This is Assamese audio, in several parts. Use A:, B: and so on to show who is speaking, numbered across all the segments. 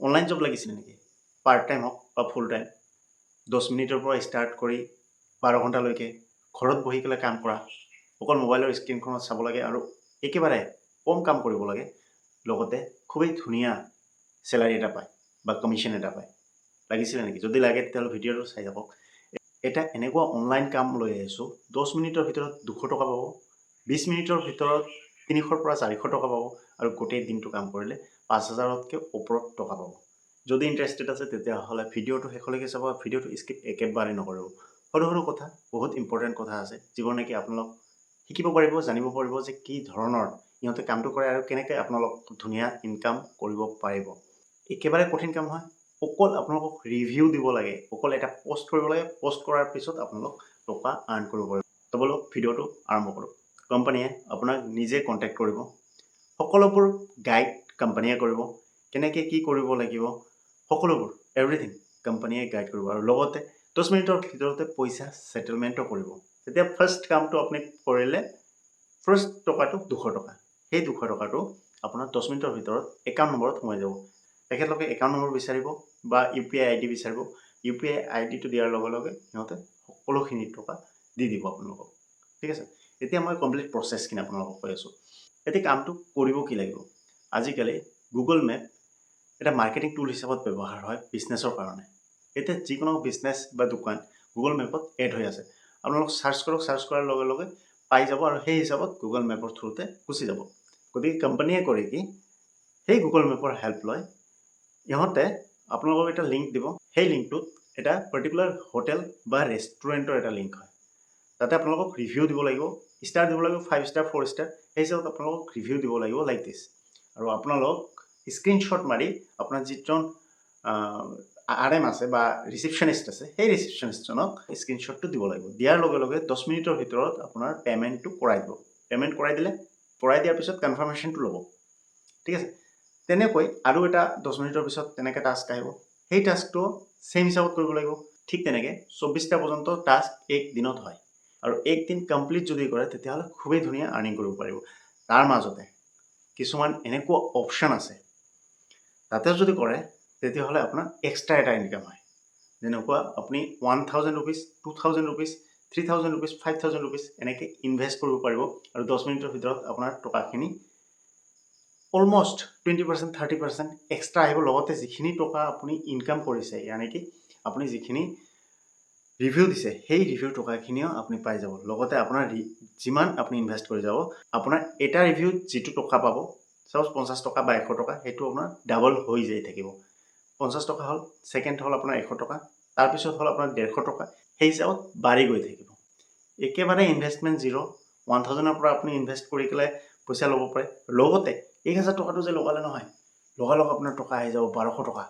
A: অনলাইন জব লাগিছিলে নেকি? পাৰ্ট টাইম হওক বা ফুল টাইম, 10 মিনিটৰ পৰা ষ্টাৰ্ট কৰি 12 ঘণ্টালৈকে ঘৰত বহি পেলাই কাম কৰা, অকল মোবাইলৰ স্ক্ৰীণখনত চাব লাগে আৰু একেবাৰে কম কাম কৰিব লাগে, লগতে খুবেই ধুনীয়া চেলাৰী এটা পায় বা কমিশ্যন এটা পায়, লাগিছিলে নেকি? যদি লাগে, তেতিয়াহ'লে ভিডিঅ'টো চাই থাকক। এটা এনেকুৱা অনলাইন কাম লৈ আহিছোঁ, 10 মিনিটৰ ভিতৰত 200 টকা পাব, 20 মিনিটৰ ভিতৰত 300ৰ পৰা 400 টকা পাব আৰু গোটেই দিনটো কাম কৰিলে 5,000তকৈ ওপৰত টকা পাব। যদি ইণ্টাৰেষ্টেড আছে, তেতিয়াহ'লে ভিডিঅ'টো শেষলৈকে চাব। ভিডিঅ'টো স্কিপ একেবাৰে নকৰিব। সৰু সৰু কথা, বহুত ইম্পৰ্টেণ্ট কথা আছে, যিবোৰ নেকি আপোনালোক শিকিব পাৰিব, জানিব পাৰিব যে কি ধৰণৰ ইহঁতে কামটো কৰে আৰু কেনেকৈ আপোনালোক ধুনীয়া ইনকাম কৰিব পাৰিব। একেবাৰে কঠিন কাম নহয়। অকল আপোনালোকক ৰিভিউ দিব লাগে, অকল এটা পষ্ট কৰিব লাগে। পষ্ট কৰাৰ পিছত আপোনালোক টকা আৰ্ণ কৰিব পাৰিব। তো ব'লক, ভিডিঅ'টো আৰম্ভ কৰোঁ। কোম্পানীয়ে আপোনাক নিজে কণ্টেক্ট কৰিব। সকলোবোৰ গাইড কোম্পানীয়ে কৰিব। কেনেকৈ কি কৰিব লাগিব, সকলোবোৰ এভৰিথিং কোম্পানীয়ে গাইড কৰিব আৰু লগতে 10 মিনিটৰ ভিতৰতে পইচা ছেটেলমেণ্টো কৰিব। তেতিয়া ফাৰ্ষ্ট কামটো আপুনি কৰিলে, ফাৰ্ষ্ট টকাটো 200 টকা। সেই 200 টকাটো আপোনাৰ 10 মিনিটৰ ভিতৰত একাউণ্ট নম্বৰত সোমাই যাব। তেখেতলোকে একাউণ্ট নম্বৰ বিচাৰিব বা ইউ পি আই আই ডি বিচাৰিব। ইউ পি আই আই ডিটো দিয়াৰ লগে লগে সিহঁতে সকলোখিনি টকা দি দিব আপোনালোকক। ঠিক আছে, এতিয়া মই কমপ্লিট প্ৰচেছখিনি আপোনালোকক কৈ আছোঁ। এতিয়া কামটো কৰিব কি লাগিব? আজিকালি গুগল মেপ এটা মাৰ্কেটিং টুল হিচাপত ব্যৱহাৰ হয় বিজনেছৰ কাৰণে। এতিয়া যিকোনো বিজনেছ বা দোকান গুগল মেপত এড হৈ আছে। আপোনালোক চাৰ্চ কৰক, চাৰ্চ কৰাৰ লগে লগে পাই যাব আৰু সেই হিচাপত গুগল মেপৰ থ্ৰুতে গুচি যাব। গতিকে কোম্পানীয়ে কৰে কি, সেই গুগল মেপৰ হেল্প লয়। ইহঁতে আপোনালোকক এটা লিংক দিব। সেই লিংকটোত এটা পাৰ্টিকুলাৰ হোটেল বা ৰেষ্টুৰেণ্টৰ এটা লিংক হয়। তাতে আপোনালোকক ৰিভিউ দিব লাগিব, ষ্টাৰ দিব লাগিব, 5 ষ্টাৰ, 4 ষ্টাৰ, সেই হিচাপত আপোনালোকক ৰিভিউ দিব লাগিব, লাইক দিছ। আৰু আপোনালোক স্ক্ৰীনশ্বট মাৰি আপোনাৰ যিজন আৰ এম আছে বা ৰিচিপশ্যনিষ্ট আছে, সেই ৰিচিপশ্যনিষ্টজনক স্ক্ৰীনশ্বটটো দিব লাগিব। দিয়াৰ লগে লগে 10 মিনিটৰ ভিতৰত আপোনাৰ পে'মেণ্টটো কৰাই দিব। পে'মেণ্ট কৰাই দিলে, কৰাই দিয়াৰ পিছত কনফাৰ্মেশ্যনটো ল'ব। ঠিক আছে, তেনেকৈ আৰু এটা 10 মিনিটৰ পিছত তেনেকৈ টাস্ক আহিব। সেই টাস্কটো ছেইম হিচাপত কৰিব লাগিব। ঠিক তেনেকৈ 24টা পৰ্যন্ত টাস্ক এক দিনত হয় আৰু এক দিন কমপ্লিট যদি কৰে, তেতিয়াহ'লে খুবেই ধুনীয়া আৰ্নিং কৰিব পাৰিব। তাৰ মাজতে কিছুমান এনেকুৱা অপশ্যন আছে, তাতে যদি কৰে, তেতিয়াহ'লে আপোনাৰ এক্সট্ৰা এটা ইনকাম হয়। যেনেকুৱা আপুনি ₹1000, ₹2000, ₹3000, ₹5000 এনেকৈ ইনভেষ্ট কৰিব পাৰিব আৰু 10 মিনিটৰ ভিতৰত আপোনাৰ টকাখিনি অলমষ্ট 20%, 30% এক্সট্ৰা আহিব। লগতে যিখিনি টকা আপুনি ইনকাম কৰিছে, ইয়ানি কি আপুনি যিখিনি ৰিভিউ দিছে, সেই ৰিভিউ টকাখিনিও আপুনি পাই যাব। লগতে আপোনাৰ যিমান আপুনি ইনভেষ্ট কৰি যাব, আপোনাৰ এটা ৰিভিউত যিটো টকা পাব, চাপ'জ 50 টকা বা 100 টকা, সেইটো আপোনাৰ ডাবল হৈ যাই থাকিব। 50 টকা হ'ল, ছেকেণ্ড হ'ল আপোনাৰ 100 টকা, তাৰপিছত হ'ল আপোনাৰ 150 টকা, সেই হিচাপত বাঢ়ি গৈ থাকিব। একেবাৰে ইনভেষ্টমেণ্ট জিৰ'। 1000ৰ পৰা আপুনি ইনভেষ্ট কৰি পেলাই পইচা ল'ব পাৰে। লগতে 1000 টকাটো যে লগালে নহয়, লগালগ আপোনাৰ টকা আহি যাব 1200 টকা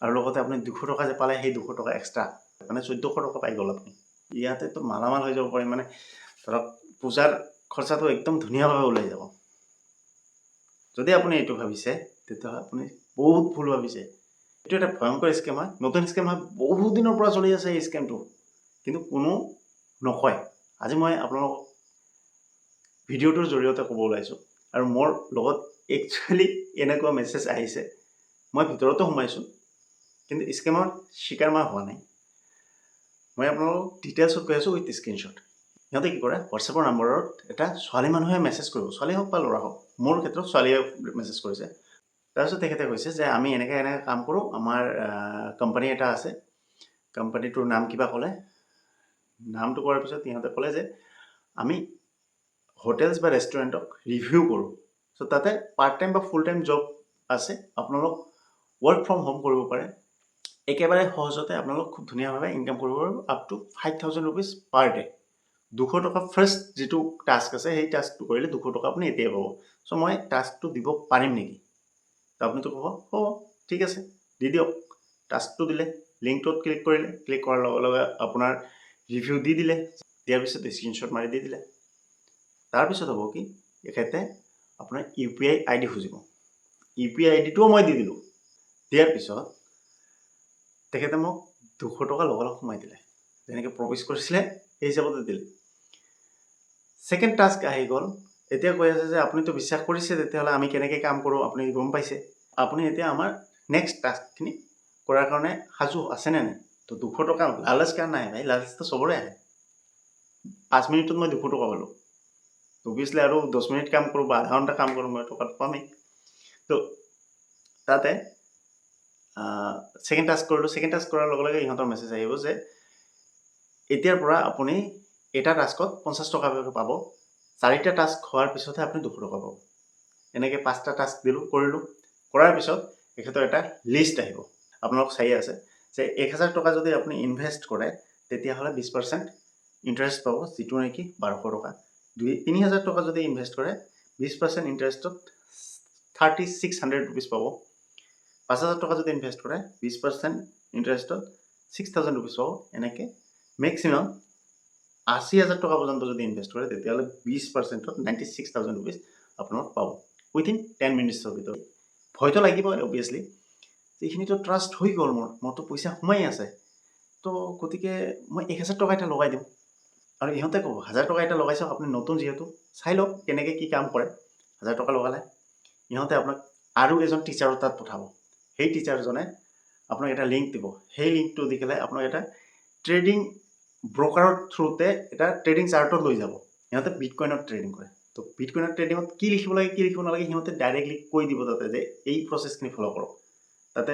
A: আৰু লগতে আপুনি 200 টকা যে পালে, সেই 200 টকা এক্সট্ৰা, মানে 1400 টকা পাই গ'ল আপুনি। ইয়াতেতো মালামাল হৈ যাব পাৰি। মানে ধৰক পূজাৰ খৰচাটো একদম ধুনীয়াভাৱে ওলাই যাব। যদি আপুনি এইটো ভাবিছে, তেতিয়াহ'লে আপুনি বহুত ভুল ভাবিছে। এইটো এটা ভয়ংকৰ স্কেম হয়। নতুন স্কেম হয়, বহুত দিনৰ পৰা চলি আছে এই স্কেমটো, কিন্তু কোনো নকয়। আজি মই আপোনালোকক ভিডিঅ'টোৰ জৰিয়তে ক'ব ওলাইছোঁ। আৰু মোৰ লগত একচুৱেলি এনেকুৱা মেছেজ আহিছে। মই ভিতৰতো সোমাইছোঁ, কিন্তু স্কেমৰ চিকাৰ মই হোৱা নাই। মই আপোনালোকক ডিটেইলছত কৈ আছোঁ উইথ স্ক্ৰীনশ্বট। সিহঁতে কি কৰে, হোৱাটছএপৰ নম্বৰত এটা ছোৱালী মানুহে মেছেজ কৰিব, ছোৱালী হওক বা ল'ৰা হওক, মোৰ ক্ষেত্ৰত ছোৱালীয়ে মেছেজ কৰিছে। তাৰপিছত তেখেতে কৈছে যে আমি এনেকৈ এনেকৈ কাম কৰোঁ, আমাৰ কোম্পানী এটা আছে। কোম্পানীটোৰ নাম কিবা ক'লে। নামটো কোৱাৰ পিছত সিহঁতে ক'লে যে আমি হোটেলছ বা ৰেষ্টুৰেণ্টক ৰিভিউ কৰোঁ। চ' তাতে পাৰ্ট টাইম বা ফুল টাইম জব আছে, আপোনালোক ৱৰ্ক ফ্ৰম হোম কৰিব পাৰে। একেবাৰে সহজতে আপোনালোক খুব ধুনীয়াভাৱে ইনকাম কৰিব পাৰিব, up to ₹5000 per day। 200 টকা ফাৰ্ষ্ট যিটো টাস্ক আছে, সেই টাস্কটো কৰিলে 200 টকা আপুনি এতিয়াই পাব। চ' মই টাস্কটো দিব পাৰিম নেকি? তো আপুনিতো ক'ব, হ'ব, ঠিক আছে, দি দিয়ক। টাস্কটো দিলে, লিংকটোত ক্লিক কৰিলে, ক্লিক কৰাৰ লগে লগে আপোনাৰ ৰিভিউ দি দিলে। দিয়াৰ পিছত স্ক্ৰীনশ্বট মাৰি দি দিলে। তাৰপিছত হ'ব কি, এখেতে আপোনাৰ ইউ পি আই আই ডি খুজিব। ইউ পি আই আই ডিটোও মই দি দিলোঁ। দিয়াৰ পিছত তেখেতে মোক 200 টকা লগালগ সোমাই দিলে। যেনেকৈ প্ৰমিছ কৰিছিলে, সেই হিচাপতে দিলে। ছেকেণ্ড টাস্ক আহি গ'ল। এতিয়া কৈ আছে যে আপুনিতো বিশ্বাস কৰিছে, তেতিয়াহ'লে আমি কেনেকৈ কাম কৰোঁ আপুনি গম পাইছে। আপুনি এতিয়া আমাৰ নেক্সট টাস্কখিনি কৰাৰ কাৰণে সাজু আছেনে নাই? তো 200 টকা লালচ কাৰ নাই ভাই? লালচটো চবৰে আহে। 5 মিনিটত মই 200 টকা পালোঁ, অভিয়াছলি আৰু 10 মিনিট কাম কৰোঁ বা আধা ঘণ্টা কাম কৰোঁ, মই টকাটো পামেই। তো তাতে ছেকেণ্ড টাস্ক কৰিলোঁ। ছেকেণ্ড টাস্ক কৰাৰ লগে লগে ইহঁতৰ মেছেজ আহিব যে এতিয়াৰ পৰা আপুনি এটা টাস্কত 50 টকাকৈ পাব, চাৰিটা টাস্ক হোৱাৰ পিছতহে আপুনি 200 টকা পাব। এনেকৈ পাঁচটা টাস্ক দিলোঁ, কৰিলোঁ। কৰাৰ পিছত তেখেতৰ এটা লিষ্ট আহিব, আপোনালোক চাই আছে যে 1000 টকা যদি আপুনি ইনভেষ্ট কৰে, তেতিয়াহ'লে 20% ইণ্টাৰেষ্ট পাব, যিটো নেকি 1200 টকা। 2-3 হাজাৰ টকা যদি ইনভেষ্ট কৰে, 20% ইণ্টাৰেষ্টত 3600 ৰুপিজ পাব। 5000 টকা যদি ইনভেষ্ট কৰে, 20% ইণ্টাৰেষ্টত 6000 ৰুপিজ পাব। এনেকৈ মেক্সিমাম 80,000 টকা পৰ্যন্ত যদি ইনভেষ্ট কৰে, তেতিয়াহ'লে 20%ত 96,000 ৰুপিজ আপোনালোক পাব উইথিন 10 মিনিটছৰ ভিতৰত। ভয়তো লাগিবই অভিয়াছলি। এইখিনিতো ট্ৰাষ্ট হৈ গ'ল মোৰ, মোৰতো পইচা সোমাই আছে, তো গতিকে মই 1000 টকা এটা লগাই দিওঁ। আৰু ইহঁতে ক'ব, 1000 টকা এটা লগাই চাওক, আপুনি নতুন যিহেতু, চাই লওক কেনেকৈ কি কাম কৰে। 1000 টকা লগালে ইহঁতে আপোনাক আৰু এজন টিচাৰৰ তাত পঠাব। সেই টিচাৰজনে আপোনাক এটা লিংক দিব। সেই লিংকটো দি পেলাই আপোনাক এটা ট্ৰেডিং ব্ৰ'কাৰৰ থ্ৰুতে এটা ট্ৰেডিং চাৰ্টত লৈ যাব। সিহঁতে বিটকইনত ট্ৰেডিং কৰে। তো বিটকইনৰ ট্ৰেডিঙত কি লিখিব লাগে, কি লিখিব নালাগে, সিহঁতে ডাইৰেক্টলি কৈ দিব তাতে যে এই প্ৰচেছখিনি ফ'ল' কৰক, তাতে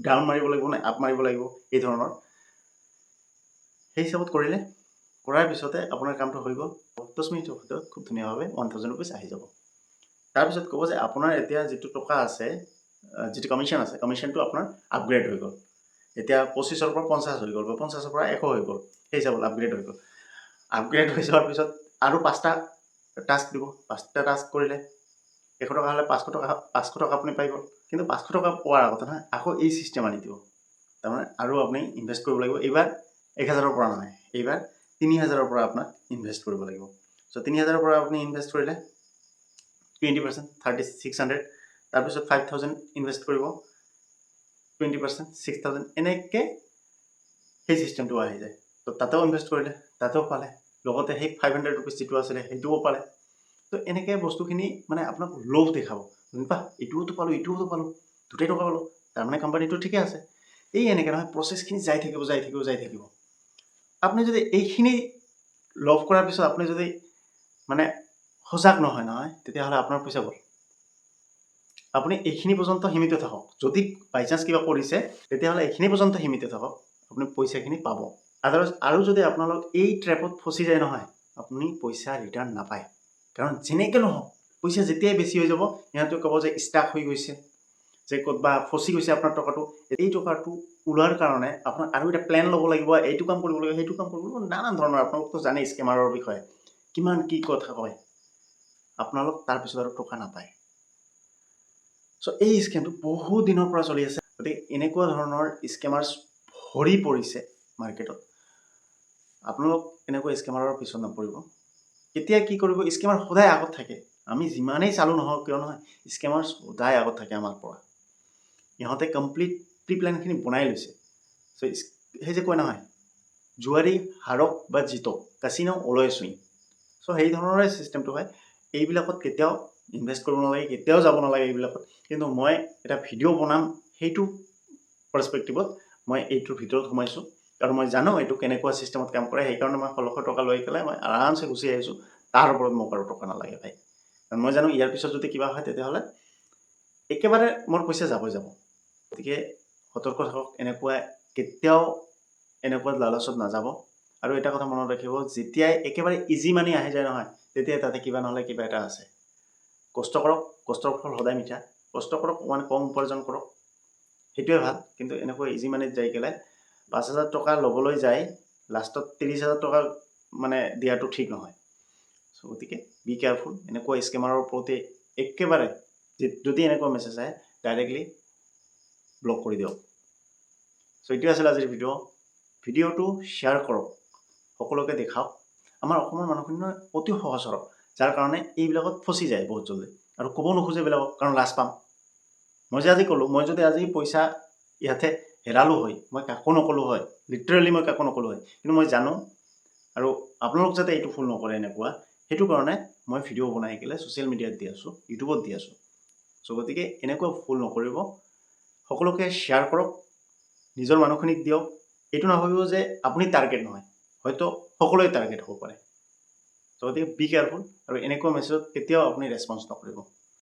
A: ডাউন মাৰিব লাগিব নে আপ মাৰিব লাগিব, এই ধৰণৰ। সেই হিচাপত কৰিলে, কৰাৰ পিছতে আপোনাৰ কামটো হৈ গ'ল। 10 মিনিটৰ ভিতৰত খুব ধুনীয়াভাৱে 1000 ৰুপিজ আহি যাব। তাৰপিছত ক'ব যে আপোনাৰ এতিয়া যিটো টকা আছে, যিটো কমিশ্যন আছে, কমিশ্যনটো আপোনাৰ আপগ্ৰেড হৈ গ'ল। এতিয়া 25ৰ পৰা 50 হৈ গ'ল বা 50ৰ পৰা 100 হৈ গ'ল। সেই হিচাপত আপগ্ৰেড হৈ গ'ল। আপগ্ৰেড হৈ যোৱাৰ পিছত আৰু পাঁচটা টাস্ক দিব। পাঁচটা টাস্ক কৰিলে 100 টকা হ'লে 500 টকা, 500 টকা আপুনি পাই গ'ল। কিন্তু 500 টকা পোৱাৰ আগতে নহয় আকৌ এই ছিষ্টেম আনি দিব। তাৰমানে আৰু আপুনি ইনভেষ্ট কৰিব লাগিব। এইবাৰ 1000ৰ পৰা নহয়, এইবাৰ 3000ৰ পৰা আপোনাক ইনভেষ্ট কৰিব লাগিব। চ' 3000ৰ পৰা আপুনি ইনভেষ্ট কৰিলে 20%, 3600। তাৰপিছত 5000 ইনভেষ্ট কৰিব, 20%, 6000। এনেকৈ সেই ছিষ্টেমটো আহি যায়। তো তাতেও ইনভেষ্ট কৰিলে, তাতেও পালে, লগতে সেই 500 ৰুপিজ যিটো আছিলে সেইটোও পালে। তো এনেকৈ বস্তুখিনি মানে আপোনাক লোভ দেখাব, বাহ, এইটোওতো পালোঁ, এইটোওতো পালোঁ, দুটাই টকা পালোঁ, তাৰমানে কোম্পানীটো ঠিকে আছে। এই এনেকৈ নহয় প্ৰচেছখিনি যাই থাকিব, যাই থাকিব, যাই থাকিব। আপুনি যদি এইখিনি লভ কৰাৰ পিছত আপুনি যদি মানে সজাগ নহয় নহয়, তেতিয়াহ'লে আপোনাৰ পইচা গ'ল। আপুনি এইখিনি পৰ্যন্ত সীমিত থাকক। যদি বাই চান্স কিবা কৰিছে, তেতিয়াহ'লে এইখিনি পৰ্যন্ত সীমিত থাকক, আপুনি পইচাখিনি পাব। আদাৰৱাইজ আৰু যদি আপোনালোক এই ট্ৰেপত ফচি যায় নহয়, আপুনি পইচা ৰিটাৰ্ণ নাপায়। কাৰণ যেনেকৈ নহওক, পইচা যেতিয়াই বেছি হৈ যাব, সিহঁতে ক'ব যে ষ্টাক হৈ গৈছে, যে ক'তবা ফচি গৈছে আপোনাৰ টকাটো। এই টকাটো ওলোৱাৰ কাৰণে আপোনাক আৰু এটা প্লেন ল'ব লাগিব, এইটো কাম কৰিব লাগিব, সেইটো কাম কৰিব লাগিব, নানান ধৰণৰ। আপোনালোকতো জানেই স্কেমাৰৰ বিষয়ে কিমান কি কথা কয়। আপোনালোক তাৰপিছত আৰু টকা নাপায়। চ' এই স্কেমটো বহু দিনৰ পৰা চলি আছে। গতিকে এনেকুৱা ধৰণৰ স্কেমাৰ্ছ ভৰি পৰিছে মাৰ্কেটত। আপোনালোক এনেকুৱা স্কেমাৰৰ পিছত নপৰিব। কেতিয়া কি কৰিব, স্কেমাৰ সদায় আগত থাকে। আমি যিমানেই চালোঁ নহওক কিয় নহয়, স্কেমাৰ সদায় আগত থাকে আমাৰ পৰা। ইহঁতে কমপ্লিট প্ৰি প্লেনখিনি বনাই লৈছে। চ' সেই যে কয় নহয়, জুৱাৰী হাৰক বা জিতক, কাচিনো অলৱেজ উইন। চ' সেই ধৰণৰে ছিষ্টেমটো হয়। এইবিলাকত কেতিয়াও ইনভেষ্ট কৰিব নালাগে, কেতিয়াও যাব নালাগে এইবিলাকত। কিন্তু মই এটা ভিডিঅ' বনাম, সেইটো পাৰ্চপেক্টিভত মই এইটোৰ ভিতৰত সোমাইছোঁ আৰু মই জানো এইটো কেনেকুৱা ছিষ্টেমত কাম কৰে। সেইকাৰণে মই 1600 টকা লৈ পেলাই মই আৰামছে গুচি আহিছোঁ। তাৰ ওপৰত মোক আৰু টকা নালাগে ভাই, কাৰণ মই জানো ইয়াৰ পিছত যদি কিবা হয়, তেতিয়াহ'লে একেবাৰে মোৰ পইচা যাবই যাব। গতিকে সতৰ্ক থাকক, এনেকুৱা কেতিয়াও এনেকুৱা লালচত নাযাব। আৰু এটা কথা মনত ৰাখিব, যেতিয়াই একেবাৰে ইজি মানি আহি যায় নহয়, তেতিয়াই তাতে কিবা নহ'লে কিবা এটা আছে। কষ্ট কৰক, কষ্টৰ ফল সদায় মিঠা। কষ্ট কৰক, মানে কম উপাৰ্জন কৰক, সেইটোৱে ভাল। কিন্তু এনেকুৱা ইজি মানিত যাই পেলাই 5000 টকা ল'বলৈ যায় লাষ্টত 30,000 টকা মানে দিয়াটো ঠিক নহয়। চ' গতিকে বি কেয়াৰফুল। এনেকুৱা স্কেমাৰৰ প্ৰতি একেবাৰে যদি এনেকুৱা মেছেজ আহে, ডাইৰেক্টলি ব্লক কৰি দিয়ক। চ' এইটোৱে আছিল আজিৰ ভিডিঅ'। ভিডিঅ'টো শ্বেয়াৰ কৰক, সকলোকে দেখাওক। আমাৰ অসমৰ মানুহখিনি অতি সহজ সৰল, যাৰ কাৰণে এইবিলাকত ফচি যায় বহুত জল্দি আৰু ক'ব নোখোজে বেলেগক, কাৰণ লাজ পাম। মই যে আজি ক'লোঁ, মই যদি আজি পইচা ইয়াতে হেৰালোঁ হয়, মই কাকো নক'লোঁ হয়। লিটাৰেলি মই কাকো নক'লোঁ হয়। কিন্তু মই জানো আৰু আপোনালোক যাতে এইটো ভুল নকৰে এনেকুৱা, সেইটো কাৰণে মই ভিডিঅ' বনাই পেলাই ছ'চিয়েল মিডিয়াত দি আছোঁ, ইউটিউবত দি আছোঁ। চ' গতিকে এনেকুৱা ভুল নকৰিব। সকলোকে শ্বেয়াৰ কৰক, নিজৰ মানুহখিনিক দিয়ক। এইটো নাভাবিব যে আপুনি টাৰ্গেট নহয়, হয়তো সকলোৱে টাৰ্গেট হ'ব পাৰে। চ' গতিকে বি কেয়াৰফুল আৰু এনেকুৱা মেছেজত কেতিয়াও আপুনি ৰেচপঞ্চ নকৰিব।